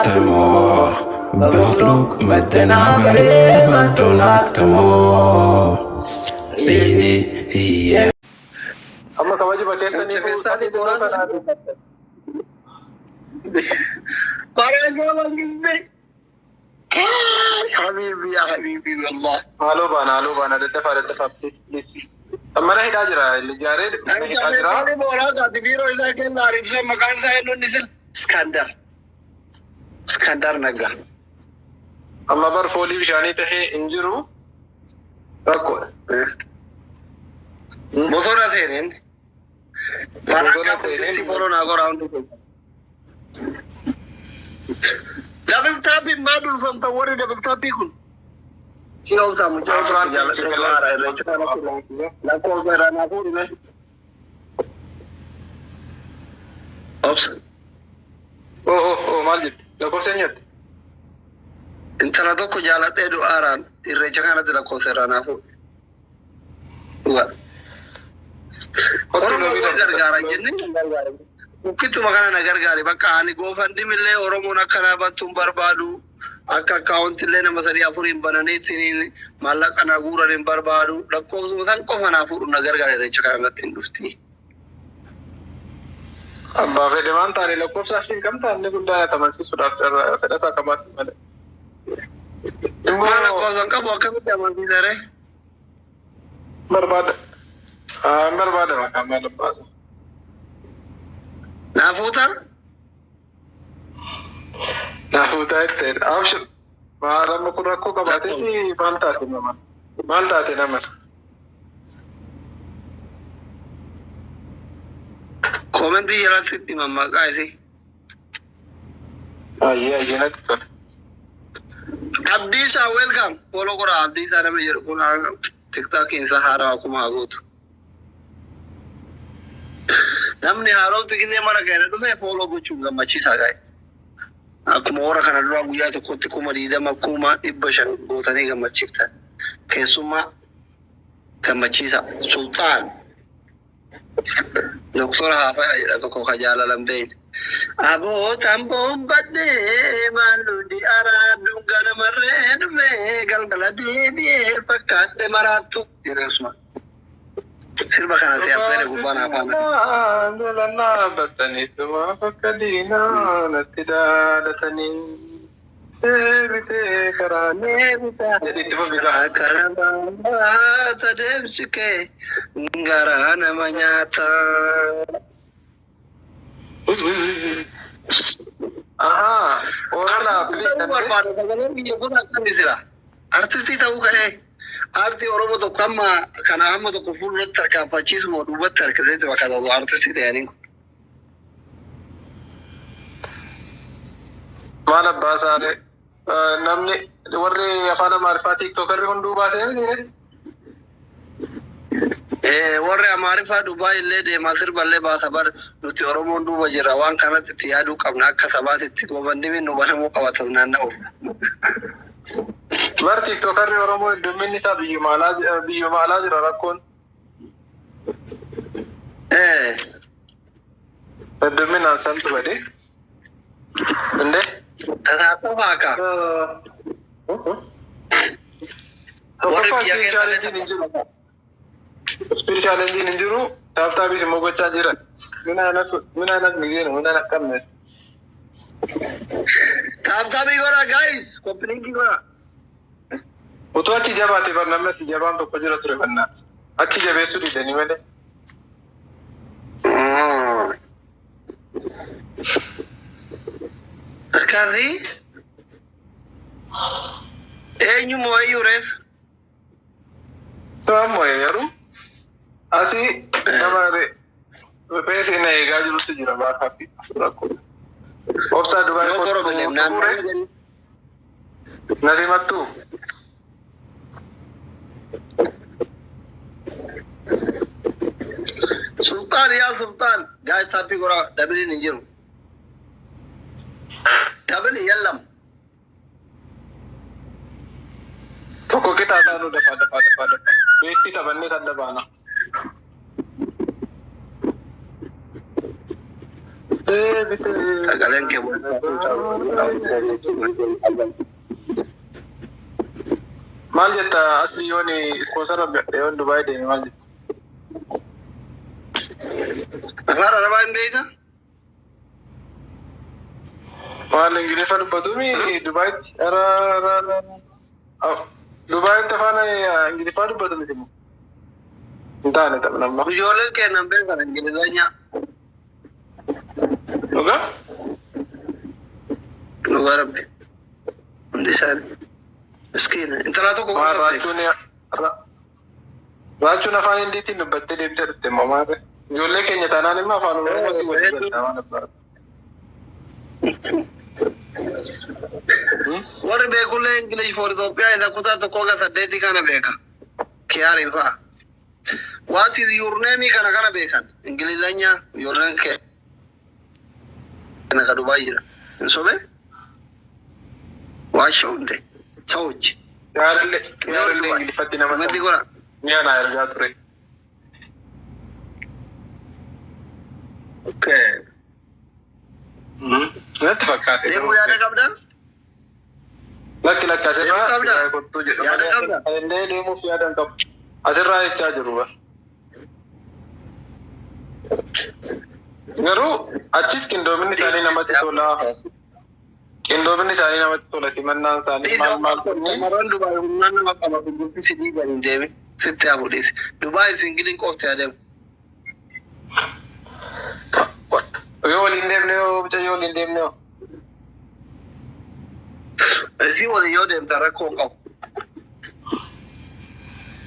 ታትሞ በመክሉቅ መደናገሬ መቶ ላክትሞ። Amma kabajuma keessanii Feestaalii Booranaa. Barangaa Mangiste. Habibi ya habibi wallah. Haaloo baana, haaloo baana, daddafaa, daddafaa, please, please. Mana hidhaa jira, ijaaree mana hidhaa jira. Feestaalii Booranaa taati biiroo isaa kenna ariifsee maqaan isaa eenyuun isin Iskandar. Iskandar Naggaa. Amma bar foolii bishaanii tahee hin jiru. Rakkoodha. Bosona seeneen. Barangaa Mangistii Booranaa goraa hundi keessa. Double tapping maa durfamtan warri double tappii kun? Si obsaa mucaa tokko jaalladhee haara irreecha kanatti lakkoofsa irraa naa fuudhime. Obsa. Oh oh oh, maal jette? Lakkoofsa eenyutti? Intala tokko jaaladhee du'aaraan irreecha kanatti lakkoofsa irraa naa fuudhe. Dhugaa. Oromoo wal gargaara jennee kan gargaara. Ukkituma kana na gargaari bakka ani GoFundMe Oromoon akka na battu hin barbaadu. Akka akkaawuntillee nama sadii afuriin bananii ittiin maallaqa na guuran hin barbaadu. Lakkoofsuma san qofa naa fuudhu na gargaara irreecha kana irratti hin dhufti. Abbaa fedhe waan taane lakkoofsa hin qabta inni guddaa amansiisuudhaaf fedha isaa qabaatu malee. Immoo Maal lakkoofsa hin qabu akkamitti amansiisa ree? Barbaada. Hin barbaada maqaan maal abbaasa. Naa fuutaa? Naa fuutaa itti abshir. Maal amma kun rakkoo qabaateeti maal taate nama? Maal taate nama? Koomentii jalatti itti mammaqaa isii. Ayyee, ayyee, natti tole. Abdiisaa, welcome. Follow godha Abdiisaa nama jedhu kun TikTokiin isaa haarawaa kuma haa guutu. Namni haarofti gisee mana keenya dhufe follow gochuun gammachiisaa gaa'e. Akkuma warra kana duraa guyyaa tokkotti 20,000, 500,000 gootanii gammachiiftan. Keessummaa gammachiisa. Sulxaan. Doktora Haafaya jedha tokko ka jaalalan beeyne. Abootan boonbadhee maalluudi araaddu ganamarree dhufee galgala deebi'ee fakkaadhe maraattu jedhe Usmaan. Sirba kana si affeere gurbaan afaan. Jalannaa battaniituma bakka diinaa natti dhaadatanii deebitee karaa jedhi itti fufi gaa. Kana baata deemsi kee garaa nama nyaata. Ahaa, Oolaa Artistii please ta'uu barbaada sagaleen biyya kun akkami jira. Artistii ta'uu ka'ee aartii Oromoo tokko amma kana hamma tokko fuulduratti tarkaanfachiisu moo duubatti harkiseetti bakka ta'u artistii ta'anii. Maal abbaa isaalee namni warri afaan Amaariffaa TikTokerri hunduu baasee miti. Warri Amaariffaa Dubaay illee deemaa sirballee baasa bar nuti Oromoon duuba jira waan kanatti itti yaaduu qabna akka sabaatitti GoFundMe nu banamuu qabata naanna'uuf. Bar TikTokerri Oromoo heddumminni isaa biyyuma alaa jira rakkoon. Heddumminaan santu bade. Indee? Tasaafaa akka. Warri Tokkoffaa biyya speed keessa challenge hin jiru. Speed challenge hin jiru. Tap tapis immoo gochaa jiran. ምን አይነት ምን አይነት ጊዜ ነው? ምን አይነት ቀን ነው? Tap tapii godha guys. Copy linkii godha. Utuu achi jabaate bar namni asii jabaan tokko jira ture bannaa. Achi jabeessuu didanii malee. Akkasii eenyu moo eenyu reef? So ammoo garuu asii nama rifeensi na eegaa jirutu jira baakaa fi rakkoo. Obsaa Dubaay No problem. Naannoo na simattuu? Sultaan yaa Sultaan. Guys, tapii godha doubleiin hin jiru. Double የለም. Tokko qixaa taanu dafaa, dafaa, dafaa, dafaa. Beestii taphannee adda baana. Deebitee. Sagaleen kee Maal jetta asli yoon sponsor argadhe yoon Dubaay deeme maal jetta? Afaan Arabaa hin beektaa? Maal Ingiliffa dubbatumi Dubaayitti ara ara ara Dubaayitti afaan Ingiliffaa dubbatu miti moo? Hin taane taphna amma. Ijoolleen kennan beekan Ingilizanya. Dhugaa? Dhugaa rabbi. Hundi isaanii. Miskiina. Intala tokko Maal qofa beeku. raachuun raachuun afaan Hindiitiin dubbattee deemtee dhufte immoo maal? Ijoollee keenya taanaan immoo afaan Oromootiin waliin galtaa waan abbaa. Warri beekullee English for Itoophiyaa isa kutaa tokkoo ga saddeetii kana beeka. Kiyaariin fa'a. What is your name kana kana beekan. Ingilizanya ijoolleen kee kana ka Dubaay jira. Hin sobee? Waashoo hunde. ሰዎች Yaadillee yaadillee Ingiliffatti nama Mati gora. mi'a naa ergaa ture. Okay. Natti fakkaate. Deemuu yaada qabdaa? Lakki lakki asirraa Deemuu qabdaa? kottuu jedhu. Yaada qabdaa? Illee deemuuf yaada hin qabu. Asirraa jechaa jiru bar. Garuu achis qindoominni isaanii namatti tola. Qindoominni isaanii namatti tola. Simannaan isaanii maal maal kunniin. Shamarran Dubaay humnaan nama qaba gurgurti si dhiiban hin deemin. Sitti haa budhiisi. Dubaay singiliin qofti adeemu. Yoo waliin deemne yoo mucayyoo waliin deemne yoo. Isii waliin yoo deemtan rakkoo hin qabu.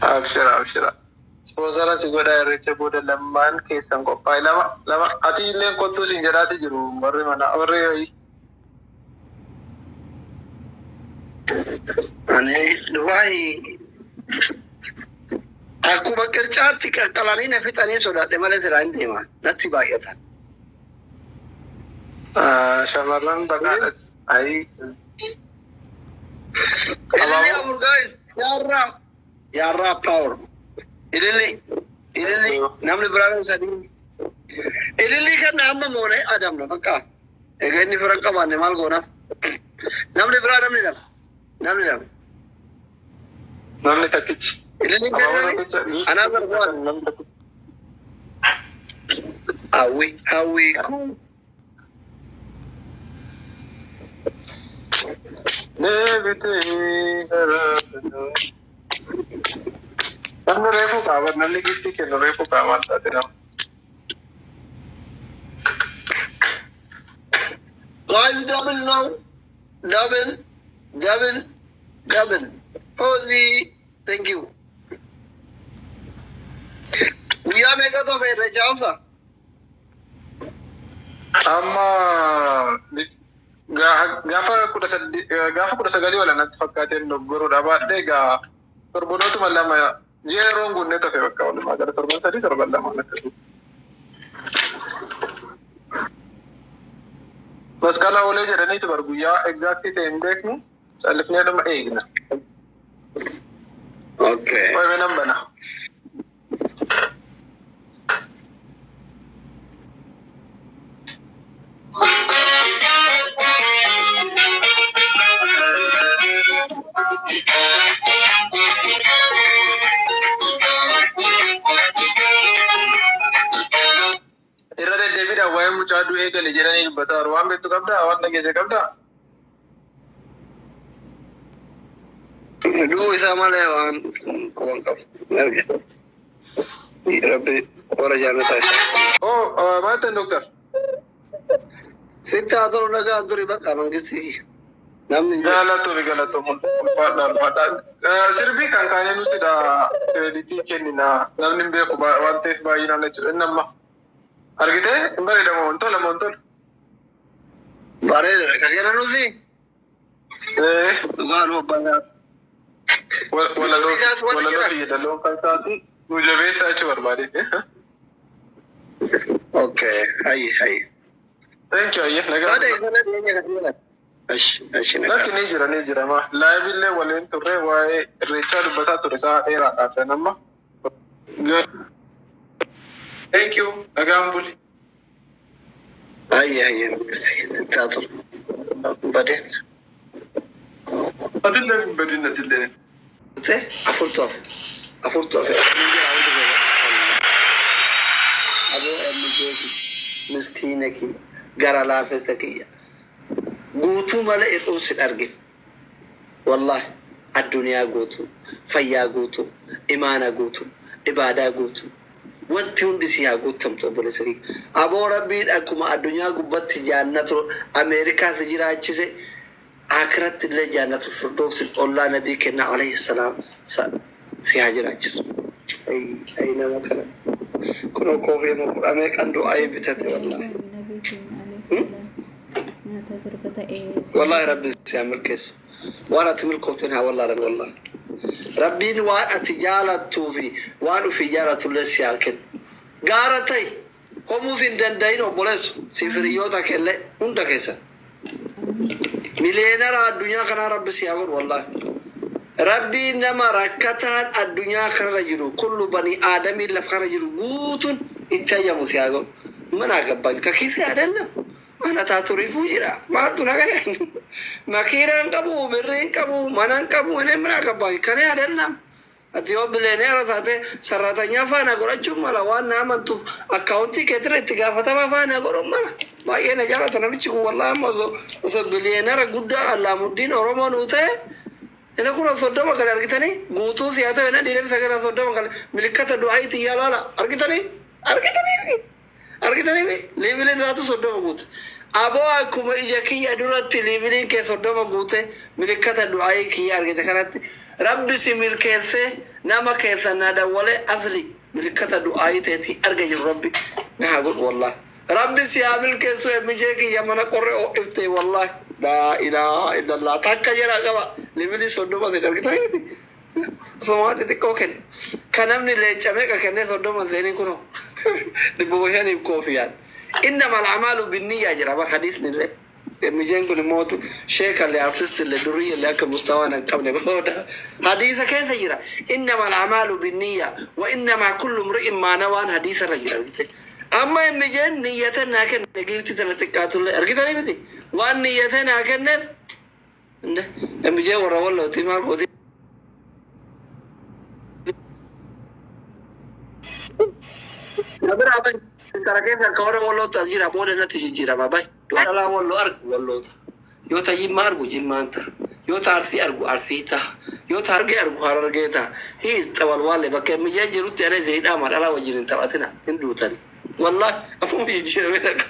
Abshira abshira. Sponsora si godha irreecha booda lammaan keessan qophaa'e lama lama ati illee kottuu siin jedhaati jiru warri mana warri wayii. Ani Dubaay akkuma qircaatti qaqqalanii na fixanii sodaadhe malee silaa hin deema. Natti baay'atan. Shamarran baqaadha. Ayi. Ililli afur guys. Yaarraa. Yaarraa power. Ililli. Ililli namni biraan sadii. Ililli kan amma moonee adamna bakka. Egaa inni fira hin qabaanne maal goona? Namni biraa namni lama. Namni lama. Namni takkichi. Ililli Abaaboo kenname. tokkicha. Anaa barbaadu. Namni takkichi. Hawwi hawwi kun. Deebitee gara. Namni reefuu qaba. Namni giftii kennu reefuu qaba maal taate nama. Guys, double now. Double, double, double. Holy, thank you. Guyyaa meeqa ta'e irreecha obsa? Amma gaafa 18 gaafa 19 wala natti fakkaateen doggoruudha baadhee egaa torbanootuma 2 ji'a yeroo hin guunne tafe bakka walumaa gara torban 3 torban 2 akkasii. Masqala oolee jedhaniitu bar guyyaa exact ta'e hin beeknu callifnee dhuma eegna. Okay. Qo'ime nan bana. Irra deddeebiidhaan waa'ee mucaa du'ee gale jedhanii dubbataa jiru. Waan beektu qabdaa? Waan dhageesse qabdaa? Du'uu isaa malee waan qaban qabu. Rabbi warra jaallataa isaa. Oh, maal ta'e doktar? Sitti haa tolu nagaan turi bakka mangisti. Namni hin jiru. Galatoomi galatoomi ulfaadha ulfaadha. Sirbii kan kaanee nu sida credit kennina namni hin beeku waan ta'eef baay'inaan jechuudha. Inni amma argitee hin bareeda moo hin tola moo hin tolu? Bareedaadha. Kan kennanuusi Eh, dhugaa nu abbaa walaloo walaloo fi yeedaloon kan isaati nu jabeessaa jechuu barbaadeeti. Okay. Hayyi hayyi. Thank you ayyee nagaa. Baada isa na dhiyeenya kan jedhan. Ashi ashi nagaa. Lakki ni jira ni jira ma live illee waliin turre waa'ee irreechaa dubbataa ture isaa dheeraadhaaf amma. Thank you nagaan buli. Ayye ayye taatu badeen. Atillee hin badin atillee. Te afurtu hafe. Afurtu hafe. Aboo MJ miskiina kiyya gara laafessa kiyya. Guutuu malee hir'uun sin argin. Wallahi addunyaa guutuu, fayyaa guutuu, imaana guutuu, ibaadaa guutuu. Wanti hundi si haa guutamtu obboleessa kiyya. Aboo Rabbiin akkuma addunyaa gubbatti jaannatu Ameerikaa si jiraachise akiratti illee jaannatu firdoosin ollaa nabii kenna alayhi salaam si haa jiraachisu. Ay nama kana. Kunoo koofii ma kudhamee kan du'aa bitate wallahi. Wallahi Rabbi si haa milkeessu. Waan ati milkoofteen haa wallaalan wallahi. Rabbiin waan ati jaalattuu fi waan ofii jaalatullee si haa kennu. Gaara ta'i homuus hin danda'in obboleessu si firiyyoota keellee hunda keessan. Miliyeenara addunyaa kanaa Rabbi si haa godhu wallahi. Rabbiin nama rakkataan addunyaa kanarra jiru kullu banii aadamiin lafa kana jiru guutuun itti hayyamu si haa godhu. Mana gabbaan kakiisee adanna. Ana taaturiifuu jira. Maaltu na gahe? Makiinaan qabu, birriin qabu, manaan qabu, inni mana gabbaan kana adanna. Ati yoo bileeneera taate saraatanyaa faana godhachuun mala waan na amantuuf akkaawuntii keetira itti gaafatama faana godhuun mala. Baay'ee na jaalata namichi kun wallahi amma osoo bileeneera guddaa Allaamuddin Oromoo nuu ta'e inni kun 30 kan argitanii guutuu siyaa ta'e na 29 30 kan milikkata du'aayitii yaalaala argitanii argitanii argitanii liiviliin isaatu 30 guute. Aboo akkuma ija kiyya duratti liiviliin kee 30 guute milikkata du'aayii kiyya argite kanatti Rabbi si milkeessee nama keessa na dawwalee asli milikkata du'aayii teetii arga jiru Rabbi na haa godhu wallahi. Rabbi si haa milkeessu MJ kiyya mana qorre ho'iftee wallahi. Laa ilaaha illallah takka jira qaba liivilii 30 ta'e argitanii miti. Osoo xixiqqoo kennu. Kan namni leenca meeqa kennee 30 seenii kunoo 500 koofiyaan. Innamal a'maalu binniyyaa jira bar hadiisni illee. MJ'n kun immoo sheekallee artistillee duriyyallee akka mustawaan hin qabne booda hadiisa keessa jira. Innamal a'maalu binniyyaa wa innamaa kullu imri'in maa nawaan hadiisa irra jira. Amma MJ'n niyyatee naa kenne giiftii tana xiqqaatullee argitanii miti. Waan niyyatee naa kenneef MJ warra wallooti maal gooti? Nabira bay. Kara keessa akka warra wallootti as jira booda natti jijjiirama bay. Dhalaa walloo argu walloota. Yoo ta jimma argu jimmaan ta'a. Yoo ta arsii argu arsii ta'a. Yoo ta hargee argu harargee ta'a. Hiis xawalwaalle bakka MJ jirutti ana isin hidhaama dhalaa wajjin hin taphatina hin duutani. Wallahi afuma jijjiirame dhaqa.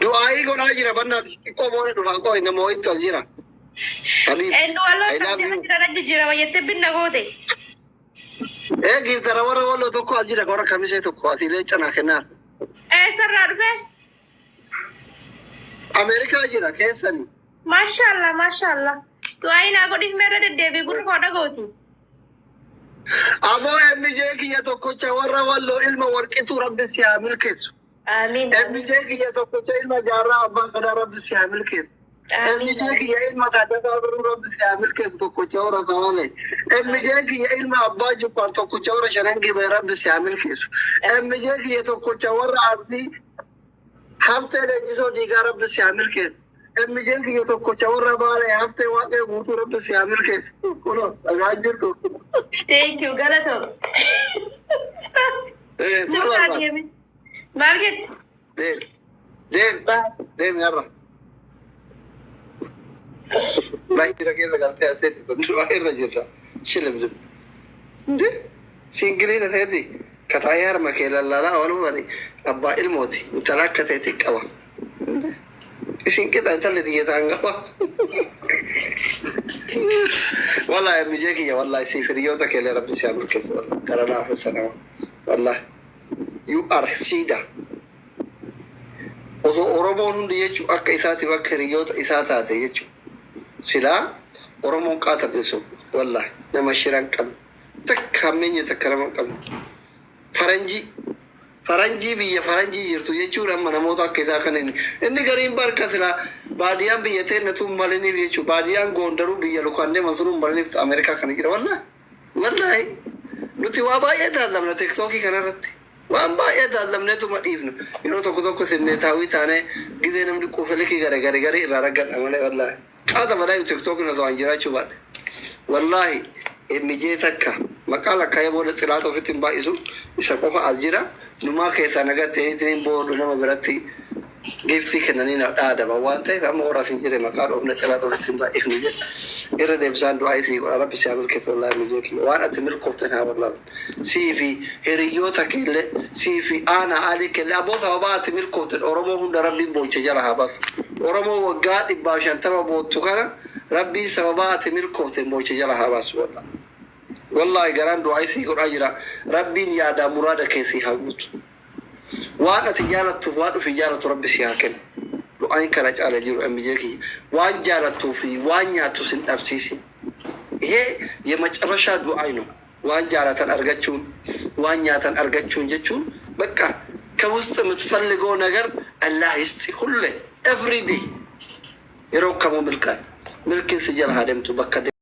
Du'aayii godhaa jira bannaati xiqqoo booda dhufaa qoy nama wayiitu as jira. Habiib. Eenyu walloo I love you. jira jijjiirama jettee binna goote. Ee giftara warra walloo tokko as jira warra kamisee tokko asiilee canaa kennaa. Eessarraa dhufe? Ameerikaa jira keessani. Maashaallah maashaallah. Du'aayii naa godhiif meerra deddeebii gurri koo dhagooti. Aboo MJ kiyya tokkocha warra walloo ilma warqituu Rabbi si haa milkeessu. Amiin. MJ kiyya tokkocha ilma jaarraa abbaan gadaa Rabbi si haa milkeessu. MJ kiyya ilma Taaddasaa Birruu Rabbi si haa milkeessu tokkocha warra Salaalee. MJ kiyya ilma Abbaa Jifaar tokkocha warra Shanan Gibee Rabbi si haa milkeessu. MJ kiyya tokkocha warra Arsii Haftee Leenjisoo Diigaa Rabbi si haa milkeessu. MJ kiyya tokkocha warra Baalee Haftee Waaqee Guutuu Rabbi si haa milkeessu. Kunoo dhagaa jirtu. Thank you galatoo. Maal Suuraa barbaadda? deemi. Maal jette? Deemi. Deemi. Deemi har'a. Baay'ee keessa galtee aseeti kun du'aa irra jirra. Shilimlim. Singiliin aseeti. Kataayee harma kee lallaalaa ooluu bani abbaa ilmooti. Intala akka teeti qaba. Isin qixa intalli xiyya ta'an qaba. Wallahi MJ kiyya wallahi si hiriyoota keellee Rabbi si haa milkeessu wallahi. Gara laafessa nama. Wallahi. You are siida. Osoo Oromoon hundi jechuun akka isaatiif akka hiriyoota isaa taate jechuun silaa Oromoon qaata bilisu wallahi nama shira hin qabne takka hammeenya takka nama hin qabne. Faranjii Faranjii biyya faranjii jirtu jechuun amma namoota akka isaa kana inni gariin barka sila baadiyyaan biyya teenna tun maliniif jechuudha. Baadiyyaan Goondaruu biyya lukaan deeman sun maliniif Ameerikaa kana jira. Wallaahi, wallaahi, nuti waa baay'ee taallamna TikTokii kanarratti. Waan baay'ee taallamneetuma dhiifna. Yeroo tokko tokko simmeetaawii taanee gizee namni quufe likii gara gari garii irraa raggadha malee, wallaahi. Qaata balaa TikTokiin osoo an jiraachuu baadhe. Wallaahi, mijee takka maqaa lakkaa'ee booda xilaata ofitti hin baay'isu, isa qofa as jira. Numaa keessaa nagattee ittiin boodu nama biratti giftii kennanii na dhaadama waan ta'eef, amma warra asin jire maqaa dhoofne xilaata ofitti hin baay'ifne jedha. Irra deebisaan du'aa isii godha. Rabbi si haa milkeessu. Wallaahi, mijee kiyya, waan ati milkooftan haa wallaalan. Sii fi hiriyoota keellee, sii fi aanaa alii keellee, abboo, sababaa ati milkooftan Oromoo hunda Rabbiin boo'icha jala haa baasu. Oromoo waggaa 150 boottu kana Rabbiin sababaa ati milkooftan boo'icha jala haa baasu. Wallaahi, wallaahi, garaan du'aa isii godhaa jira. Rabbiin yaadaa muraada keessii haa guutu. Waan ati jaalattuuf waan ofii jaalattu Rabbi si haa kennu. Du'aan kana caala jiru, MJ kiyya. Waan jaalattuu fi waan nyaattu sin dhabsiisin. ይሄ የመጨረሻ ዱዓይ ነው። Waan jaalatan argachuun, waan nyaatan argachuun jechuun በቃ ከውስጥ የምትፈልገው ነገር አላህ ይስጥ። ሁሌ every day, yeroo kamuu milkaa'e, milkiin si jala haa deemtu bakka.